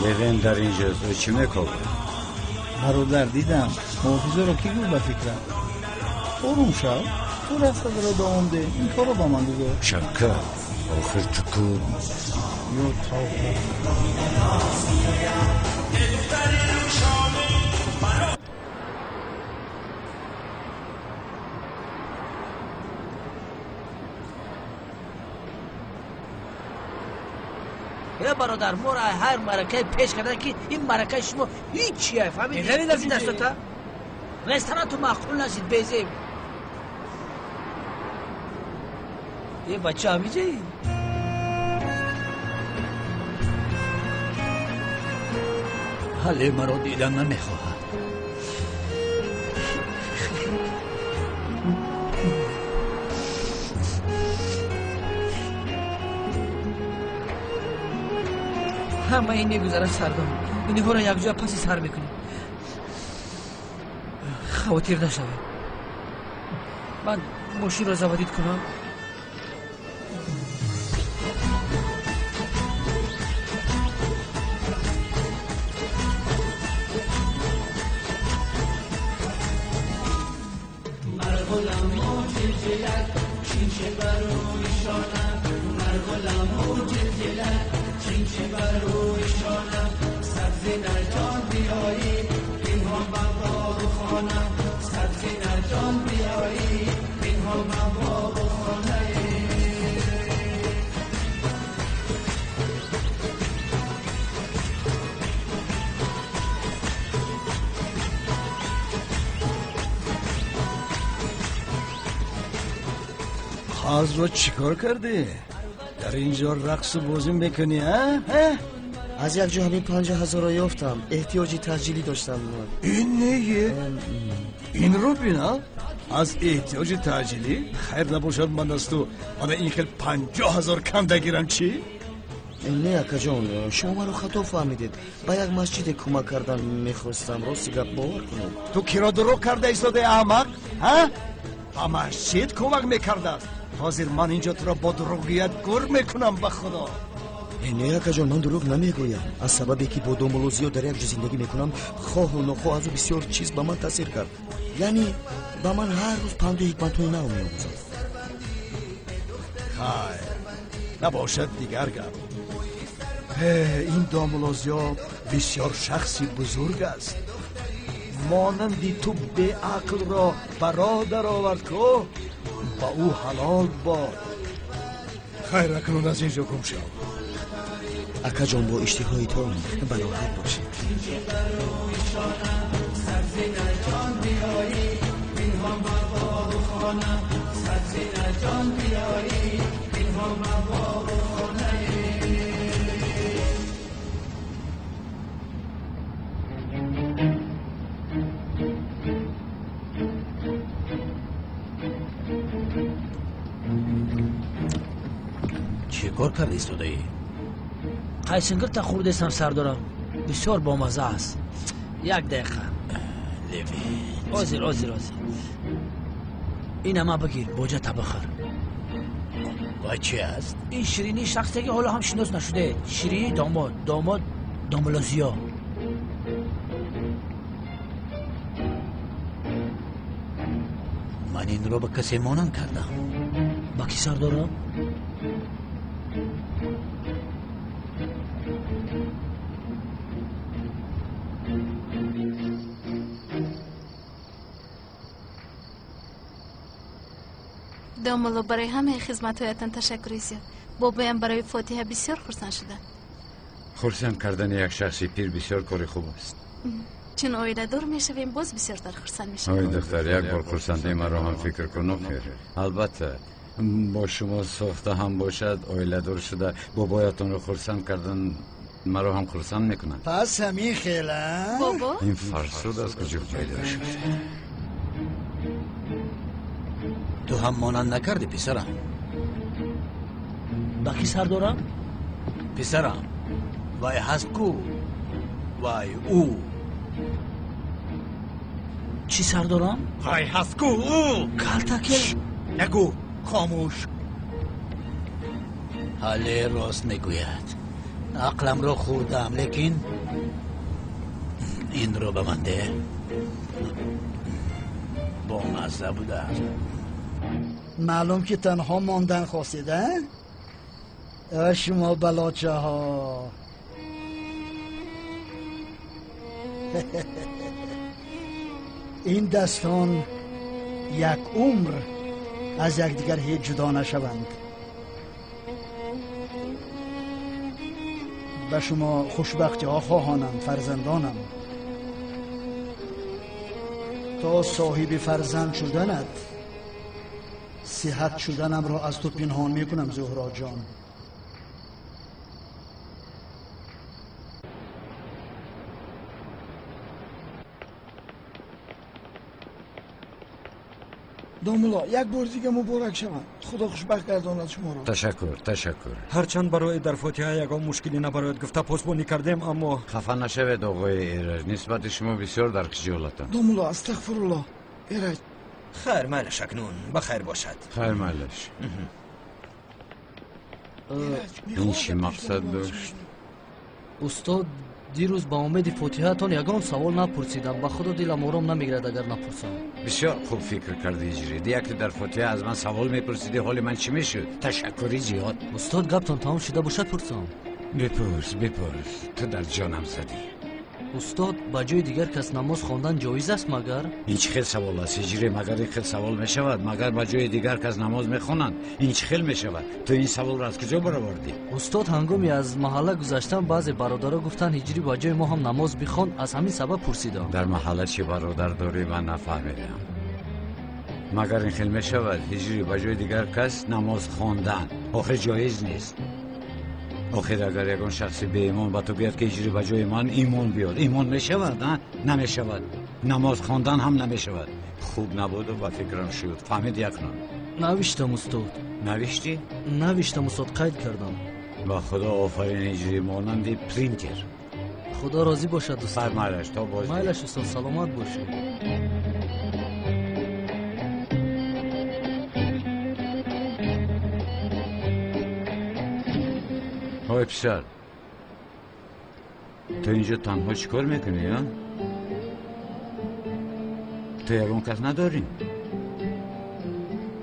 Левен дар ин ҷост, ӯ чӣ мекобад? Бародар, дидам, муҳофизаро кӣ гуфт ба фикрам? Орум шав, ту рақсатро давом деҳ, ин корро ба ман гузор. Шавкат, охир ту ку. Ё тавба. Э бародар, моро ҳар маъракае пеш кардан, ки ин маъракаи шумо ҳичия, фаҳмидӣ? Дастота ресторанту маъқул нашид, безеб. Э бача, ҳамиҷаи? Ҳале маро дидан намехоҳад. Ҳама ин мегузарад, сардор. Инҳоро якҷоя паси сар мекунем. Хавотир нашавед. Ман мошинро заводид кунам. Хазро чӣ кор кардӣ? Дар ин ҷо рақсу бозӣ мекунӣ, а? Аз як ҷо ҳамин 50 000-ро ёфтам. Эҳтиёҷи таъҷилӣ доштам. Ин нее? Инро бина? Аз эҳтиёҷи таъҷилӣ? Хайр набошад, ман аз ту мана ин хел 50 000 канда гирам, чӣ? Не, акаҷон, шумо маро хато фаҳмидед. Ба як масҷиде кӯмак кардан мехостам, рости гап бовар кунед. Ту киро дурӯғ карда истодаи, аҳмақ? Ҳа? Ба масҷид кӯмак мекардааст. Ҳозир ман инҷо туро бо дурӯғгӯят гур мекунам, ба худо. Не, акаҷон, ман дурӯғ намегӯям. Аз сабабе ки бо домулло Зиё дар як ҷо зиндагӣ мекунам, хоҳу нохоҳ аз ӯ бисёр чиз ба ман таъсир кард. Яъне ба ман ҳар рӯз панду ҳикматҳои нав меомӯзад. Хайр, набошад дигар гап. Ин домулло Зиё бисёр шахси бузург аст. Монанди ту беақлро бародар овард ку, ба ӯ ҳалол бод. Хайр, акнун аз ин ҷо гум шав. Акаҷон, бо иштиҳоитон бароҳат бошед. Чӣ кор карда истодаӣ? Қайсингирта хӯрдестам, сардорам, бисёр бомазза аст. Як дақиқа. Левин. Ҳозир, ҳозир, ҳозир. Ина ма бигир, боҷата бихӯр. Ва чӣ аст? Ин ширинии шахсе ки ҳоло ҳам шинос нашудед. Ширинии домод, домод домулло Зиё. Ман инро ба касе монанд кардам. Ба кӣ, сардорам? Домулло, барои ҳамаи хизматҳоятон ташаккури зиёд. Бобоям барои фотиҳа бисёр хурсанд шуданд. Хурсанд кардани як шахси пир бисёр кори хуб аст. Чун оиладор мешавем, боз бисёртар хурсанд мешавем. Ой духтар, як бор хурсандии маро ҳам фикр кун охир. Албатта, бо шумо сохта ҳам бошад, оиладор шуда бобоятонро хурсанд кардан маро ҳам хурсанд мекунад. Пас ҳамин хела? Бобо? Ин фарсуд аз куҷо пайдо шуд? Ту ҳам монанд накардӣ, писарам. Ба кӣ, сардорам? Писарам, вай ҳаст ку, вай ӯ. Чӣ, сардорам? Вай ҳаст ку ӯ. Калтаке? Нагӯ, хомӯш. Ҳале рост мегӯяд. Ақламро хӯрдам, лекин инро ба ман деҳ. Бомазза будааст. Маълум ки танҳо мондан хостед, а? Шумо балочаҳо. Ин дастон як умр аз якдигар ҳеҷ ҷудо нашаванд. Ба шумо хушбахтиҳо хоҳонам, фарзандонам. То соҳиби фарзанд шуданат сиҳат шуданамро аз ту пинҳон мекунам, Зуҳроҷон. Домулло, як бор дига муборак шаванд. Худо хушбахт гардонад шуморо. Ташаккур, ташаккур. Ҳарчанд барои дар фотиҳа ягон мушкилӣ набарояд гуфта посбонӣ кардем, аммо хафа нашавед, оғои Эраҷ. Нисбати шумо бисёр дар хиҷолатам. Домулло, астағфируллоҳ. Эраҷ. Хайр, майлаш, акнун ба хайр бошад. Хайр, майлаш. Ин чӣ мақсад дошт? Устод, дирӯз ба умеди фотиҳаатон ягон савол напурсидам. Ба худо дилам ором намегирад агар напурсам. Бисёр хуб фикр кардӣ, Иҷрид. Яке дар фотиҳа аз ман савол мепурсидӣ, ҳоли ман чӣ мешуд? Ташаккури зиёд. Устод, гаптон тамом шуда бошад, пурсам. Бипурс, бипурс. Ту дар ҷонам задӣ. Устод, ба ҷои дигар кас намоз хондан ҷоиз аст магар? Ин чӣ хел савол аст, Ҳиҷрӣ? Магар ин хел савол мешавад? Магар ба ҷои дигар кас намоз мехонанд? Ин чӣ хел мешавад? Ту ин саволро аз куҷо баровардӣ? Устод, ҳангоми аз маҳалла гузаштан баъзе бародаро гуфтанд ҳиҷрӣ ба ҷои мо ҳам намоз бихон, аз ҳамин сабаб пурсидам. Дар маҳалла чӣ бародар дорӣ, ман нафаҳмидам. Магар ин хел мешавад, ҳиҷрӣ, ба ҷои дигар кас намоз хондан? Охир ҷоиз нест. Охир агар ягон шахси беимон ба ту биёд ки ҳиҷрӣ ба ҷои ман имон биёд, имон мешавад? Намешавад. Намоз хондан ҳам намешавад. Хуб набуду ба фикрам шуд. Фаҳмидӣ акнун? Навиштам, устод. Навиштӣ? Навиштам, устод, қайд кардам. Ба Худо офарин, ҳиҷрӣ монанди принтер. Худо розӣ бошад, устод. Майлаш, то боз. Майлаш, устод, саломат бошед. Ой писар, ту инҷо танҳо чӣ кор мекунӣ, а? Ту ягон кас надорӣ?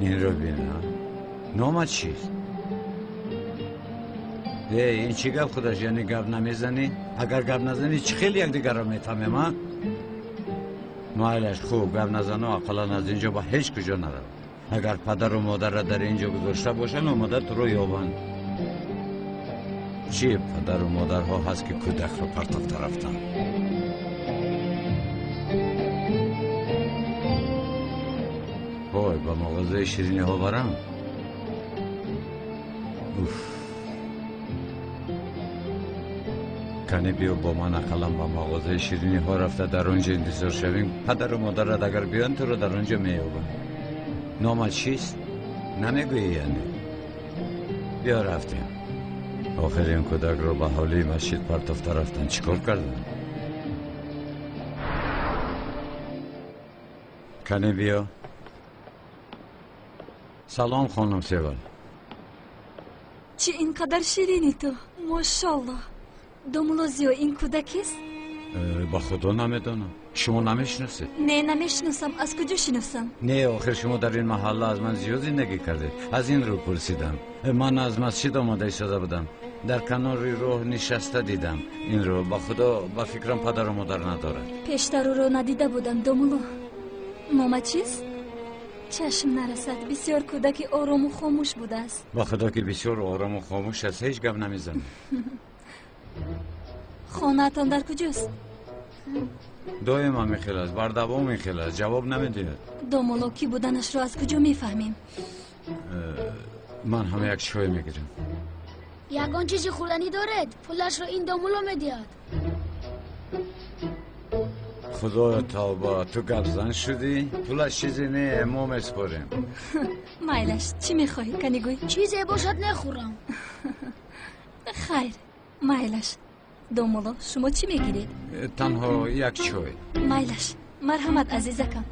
Инро бин, а? Номат чист? Э, ин чӣ гап худаш, яъне гап намезанӣ? Агар гап назанӣ, чӣ хел якдигарро мефаҳмем, а? Майлаш, хуб, гап назану ақаллан аз инҷо ба ҳеҷ куҷо нарав. Агар падару модарра дар инҷо гузошта бошанд, омода туро ёбанд. Чӣ падару модарҳо ҳаст, ки кӯдакро партофта рафтанд? Ой, ба мағозаи шириниҳо барам? Уф, кане биё бо ман ақаллан ба мағозаи шириниҳо рафта дар он ҷо интизор шавем. Падару модарат агар биёнд, туро дар он ҷо меёбанд. Номат чист? Намегӯӣ яъне? Биё рафтем. Охир ин кӯдакро ба ҳавлии масҷид партофта рафтанд. Чӣ кор карданд? Кане биё. Салом, хонум Севал. Чӣ ин қадар ширинӣ ту, мошоллоҳ. Домулло Зиё ин кӯдак кист? Ба Худо намедонам. Шумо намешиносед? Не, намешиносам. Аз куҷо шиносам? Не, охир шумо дар ин маҳалла аз ман зиёд зиндагӣ кардед. Аз ин рӯ пурсидам. Ман аз масҷид омода истода будам. Дар канори роҳ нишаста дидам. Инро ба Худо ба фикрам падару модар надорад. Пештар ӯро надида будам, домулло. Нома чист? Чашм нарасад, бисёр кӯдаки орому хомӯш будааст. Ба Худо ки бисёр орому хомӯш аст, ҳеҷ гап намезанад. Хонаатон дар куҷост? Доим ҳамин хел аст, бардавом ин хел аст, ҷавоб намедиҳад. Домулло кӣ буданашро аз куҷо мефаҳмем? Ман ҳама як чой мегирам. Ягон чизи хӯрданӣ доред? Пулашро ин домулло медиҳад. Худоё тавба, ту гапзан шудӣ? Пулаш чизе не, мо меспорем. Майлаш, чӣ мехоҳӣ, кани гӯй? Чизе бошад нехӯрам. Хайр, майлаш. Домулло, шумо чӣ мегиред? Танҳо як чой. Майлаш, марҳамат, азизакам.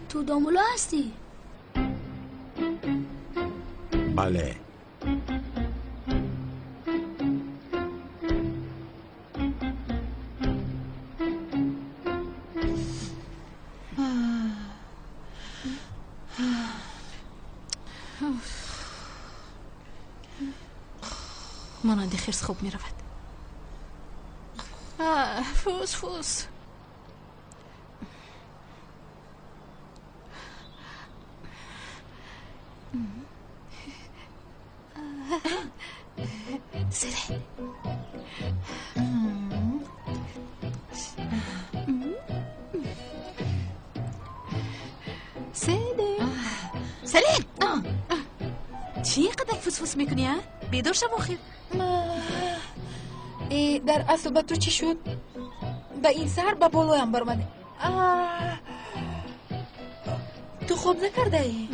Ту домулло ҳастӣ? Бале. Монанди хирс хоб меравад. Фус, фус. Селен. Селен. Селен! Чӣ ин қадар фусфус мекунӣ, а? Бедор шав охир. Э, дар асл ба ту чӣ шуд? Ба ин саҳар ба болоям баромадӣ. Ту хоб накардаӣ?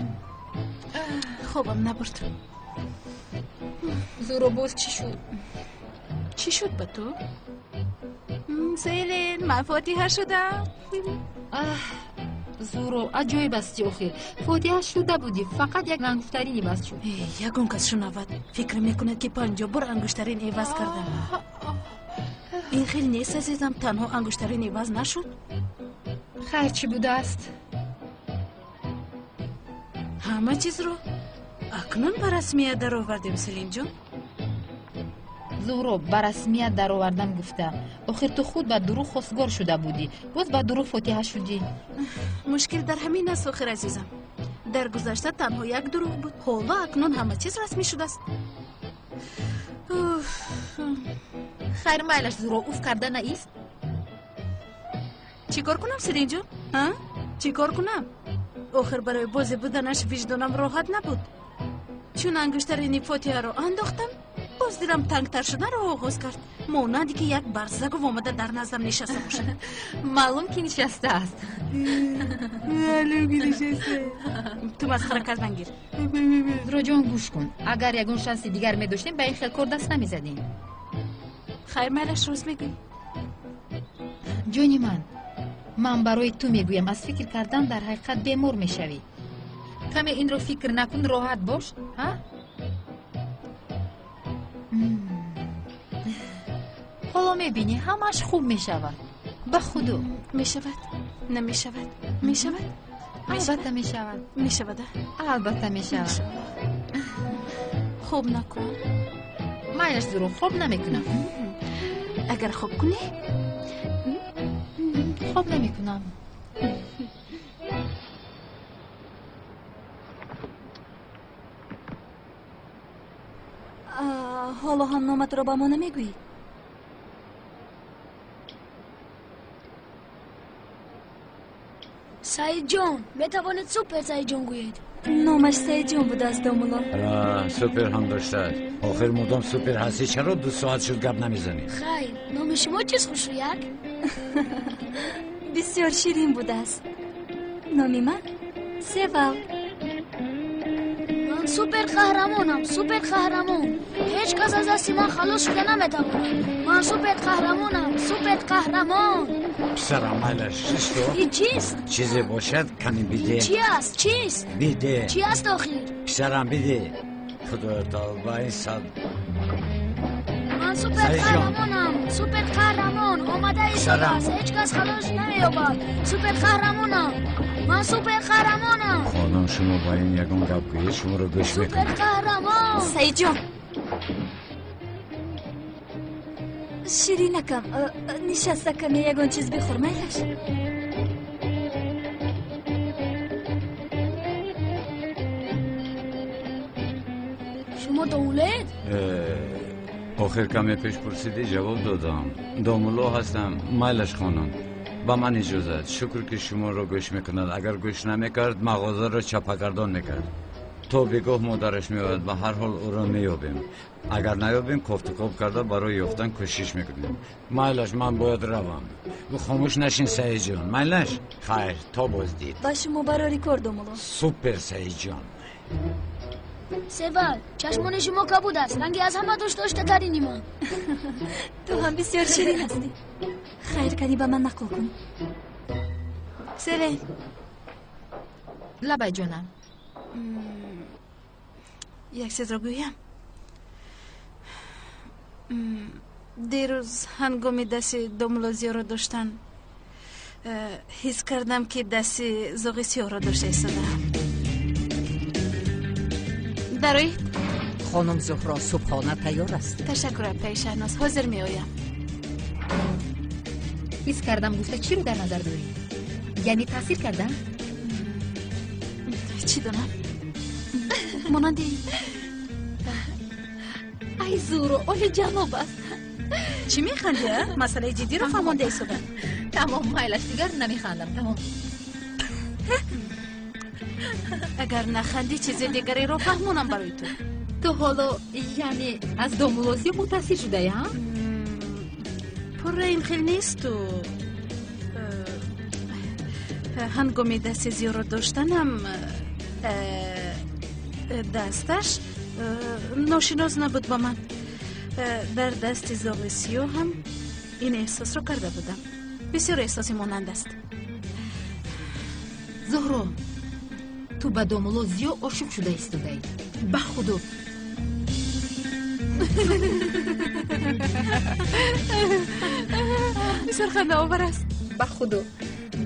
Хобам набурд. Зуро, боз чӣ шуд? Чӣ шуд ба ту? Селен, ман фотиҳа шудам. Зуро, аҷоиб асти охир. Фотиҳа шуда будӣ, фақат як ангуштарин иваз шуд. Ягон кас шунавад, фикр мекунад, ки 50 бор ангуштарин иваз кардам. Ин хел нест, азизам, танҳо ангуштарин иваз нашуд. Хайр, чӣ будааст? Ҳама чизро акнун ба расмият даровардем, Селинҷон. Зуҳро, ба расмият даровардан гуфта, охир ту худ ба дурӯғ хостгор шуда будӣ, боз ба дурӯғ фотиҳа шудӣ. Мушкил дар ҳамин аст охир, азизам. Дар гузашта танҳо як дурӯғ буд, ҳоло акнун ҳама чиз расмӣ шудааст. Хайр, майлаш, Зуҳро, уф карда наист. Чӣ кор кунам, Селинҷон? Чӣ кор кунам? Охир барои бозӣ буданаш виҷдонам роҳат набуд. Чун ангуштарини фотиҳаро андохтам, Боз дилам тангтар шуданро оғоз кард, монанде ки як барзагов омада дар наздам нишаста бошад. Маълум ки нишастааст. Маълум ки нишаста. Ту масхара кардан гир. Зуҳроҷон, гӯш кун, агар ягон шанси дигар медоштем, ба ин хел кор даст намезадем. Хайр, майлаш, рост мегӯӣ. Ҷони ман, ман барои ту мегӯям, аз фикр кардан дар ҳақиқат бемор мешавӣ. Каме инро фикр накун, роҳат бош, ҳа? Ҳоло мебинӣ, ҳамааш хуб мешавад. Ба худо. Мешавад? Намешавад? Мешавад? Албатта мешавад. Мешавад? Албатта мешавад. Хоб накун. Майлаш, Зуҳро, хоб намекунам. Агар хоб кунӣ? Хоб намекунам. Ҳоло ҳам номатро ба мо намегӯӣ? Саидҷон, метавонед супер Саидҷон гӯед. Номаш Саидҷон будааст, домулло. Супер ҳам доштааст. Охир мудом супер ҳастӣ, чаро 2 соат шуд гап намезанӣ? Хайр, номи шумо чист, хушрӯяк? Бисёр ширин будааст. Номи ман Севал. Ман супер қаҳрамонам, супер қаҳрамон. Ҳеҷ кас аз дасти ман халос шуда наметавонад. Ман супер қаҳрамонам, супер қаҳрамон. Писарам, майлаш, чисто? Ин чист? Чизе бошад, кани биде. Чи аст? Чист? Биде. Чи аст охир? Писарам, биде. Худоё тавба, ин сад. Ман супер қаҳрамонам, супер қаҳрамон. Омада истодааст, ҳеҷ кас халос намеёбад. Супер қаҳрамонам. Ман супер қаҳрамонам. Хонум, шумо ба ин ягон гап гӯед, шуморо гӯш мекунад. Супер қаҳрамон. Саидҷон. Ширинакам, нишаста каме ягон чиз бихӯр, майлаш? Шумо домуллоед? Охир каме пеш пурсидӣ, ҷавоб додам. Домулло ҳастам, майлаш хонум. Ба ман иҷозат. Шукр ки шуморо гӯш мекунад. Агар гӯш намекард, мағозаро чапагардон мекард. То бегоҳ модараш меояд, ба ҳар ҳол ӯро меёбем. Агар наёбем, кофтукоб карда барои ёфтан кӯшиш мекунем. Майлаш, ман бояд равам. Хомӯш нашин, Саидҷон. Майлаш? Хайр, то боздид. Ба шумо барори кор, домулло. Супер, Саидҷон. Севал, чашмони шумо кабуд аст, ранги аз ҳама дӯстдоштатарини ман. Ту ҳам бисёр ширин ҳастӣ. Хайр, кани ба ман нақл кун. Селен. Лабай, ҷонам. Як чизро гӯям. Дирӯз ҳангоми дасти домулло Зиёро доштан, ҳис кардам, ки дасти зоғи сиёҳро дошта истодаам. Дароед. Хонум Зуҳро, субҳона тайёр аст. Ташаккур, апаи Шаҳноз, ҳозир меоям. Ҳис кардам гуфта чиро дар назар дорӣ? Яъне таъсир кардам? Чӣ донам? Монанди ай Зуҳро, оли ҷаноб аст. Чӣ механдӣ, а? Масъалаи ҷиддиро фаҳмонда истода. Тамом, майлаш, дигар намехандам, тамом. Агар нахандӣ, чизи дигареро фаҳмонам барои ту. Ту ҳоло яъне аз домулло Зиё мутаассир шудаӣ, ҳа? Пурра ин хел несту. Ҳангоми дасти Зиёро доштанам, дасташ ношинос набуд ба ман. Дар дасти зоғи сиёҳ ҳам ин эҳсосро карда будам. Бисёр эҳсоси монанд аст. Зуҳро, ту ба домулло Зиё ошиқ шуда истодаӣ. Ба худо. Бисёр хандаовар аст. Ба худо,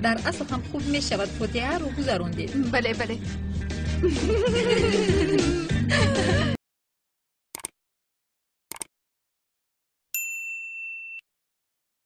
дар асл ҳам хуб мешавад, фотиҳаро гузарондед. Бале, бале.